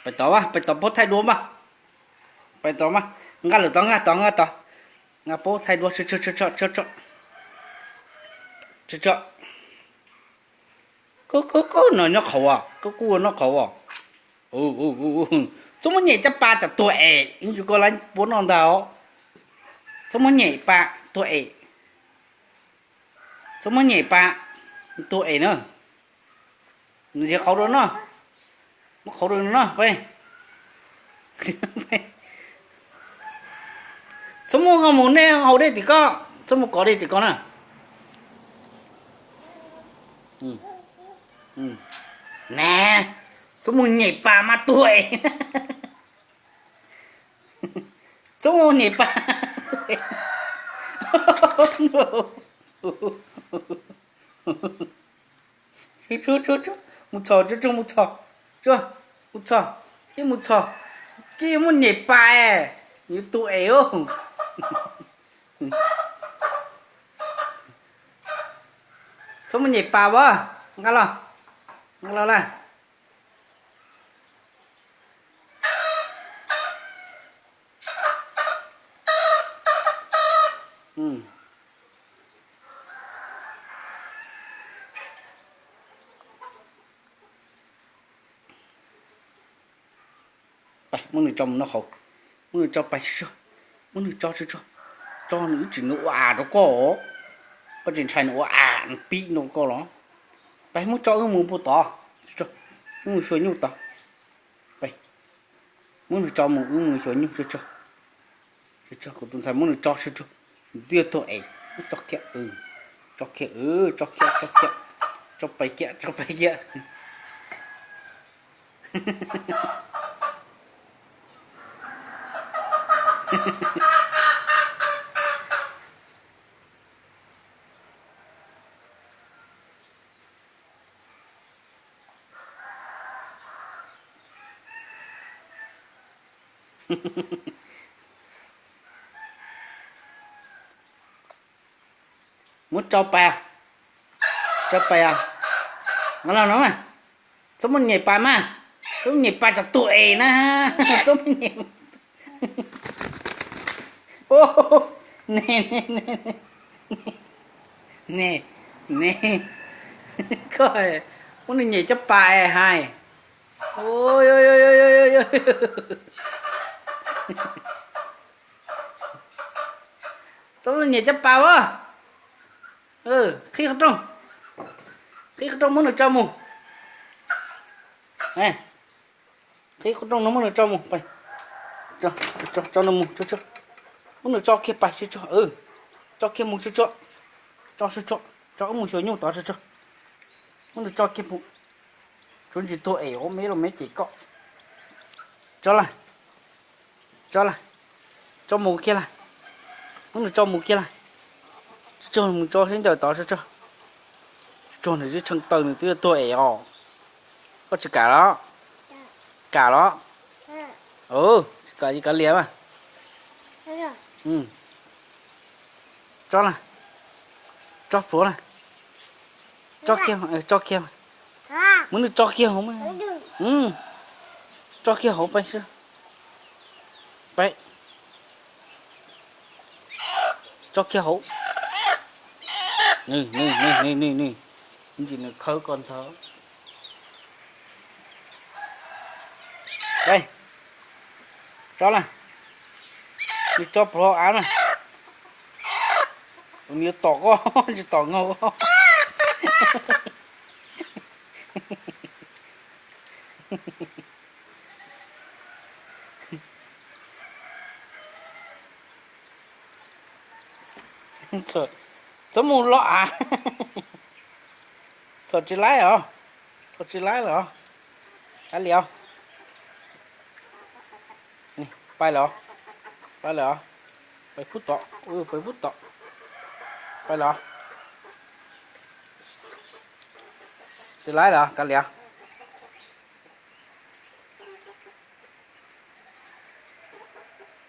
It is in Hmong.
Pais tod mas, pais tod paub thaij duab mas. Pais tod mas, nqa lawm tod, nqa tod, nqa tod. Nqa paub thaij duab, tso, tso, tso, tso, tso, tso. Kub, kub, kub no nyob qhauv as, kub, kub nyob qhauv as. Txhob muab nyem caj pas tsam tuag es, ib ntsis koj lab puab noj ntag os. Txhob muab nyem pas tuag es. Txhob muab nyem pas tuag es na. Nws qhauv rau no, muab qhauv rau no peb. Txhob muab nqa mus nej haus dej tim ko, txhob mus kov dej tim ko na. Na, txhob mus nyem pas mas tuag es. Txhob mus nyem pas tuag es. Mus txhos, mus txhos, mus txhos, mus txhos, kib mus txhos, kib muab nyem pas es, yuav tuag es. Txhob muab nyem pas as, nqa los, nqa los lawm. Pais muab nws tso mus noj qhauv, muab nws tso pais tsuag tsuag, muab nws tso tsuag tsuag, tso nws ib tsis nws ua as rau koj os. Koj tsis ntshai nws ua as nws pib rau koj los? Pais muab tso wb mus pem tod, wb mus xyuas nyuj tod. Pais, muab nws tso mus wb mus xyuas nyuj tsuag tsuag. Kuv tus ntxhais muab nws tso tsuag tsuag, nws twb yuav tuag es, muab tso kiag, tso kiag, tso kiag, tso kiag, tso pais kiag, tso pais kiag. Muab tso pais, tso pais os. Los no mas, txhob muab nyem pas mas, txhob muab nyem pas tsam tuag es na. Txhob muab nyem. Ne, ne, koj muab nws nyem caj pas es hais. Txhob muab nws nyem caj pas as. Qhib qhov rooj, qhib qhov rooj muab nws tso mus. Qhib qhov rooj no muab nws tso mus, tso nws mus tsuag tsuag. Muab nws tso kiag pais tsuag tsuag, tso kiag mus tsuag tsuag, tso tsuag tsuag, tso wb mus xyuas nyuj tod tsuag tsuag. Muab nws tso kiag mus, tsuav ntsis tuag es ua me los me ces koj. Tso lawm, tso lawm, tso mus kiag lawm. Muab nws tso mus kiag lawm. Tsuag tsuag mus tso sib ncaws tod tsuag tsuag. Tsuag tsuag nws twb tshee taw nws twb yuav tuag es os. Koj tsis kam los? Kam los? Tsis kam ces kav liam mas. Tso na, tso pluav na, tso kiag, tso kiag, muab nws tso kiag hauv mas, tso kiag hauv pais, pais, tso kiag hauv. Nws, nws, nws, nws, nws, ntsis nws khawb koj ntag. Tso na, nws tso pluav av na. Nws yuav tom koj tsis tom nkaus koj. Txhob mus loj av. Thaum tsis laib os, thaum tsis laib lawm os. Kav liam os. Pais lawm os, pais lawm os. Pais pub tom, pais pub tom. Pais lawm os. Tsis laib lawm os, kav liam os.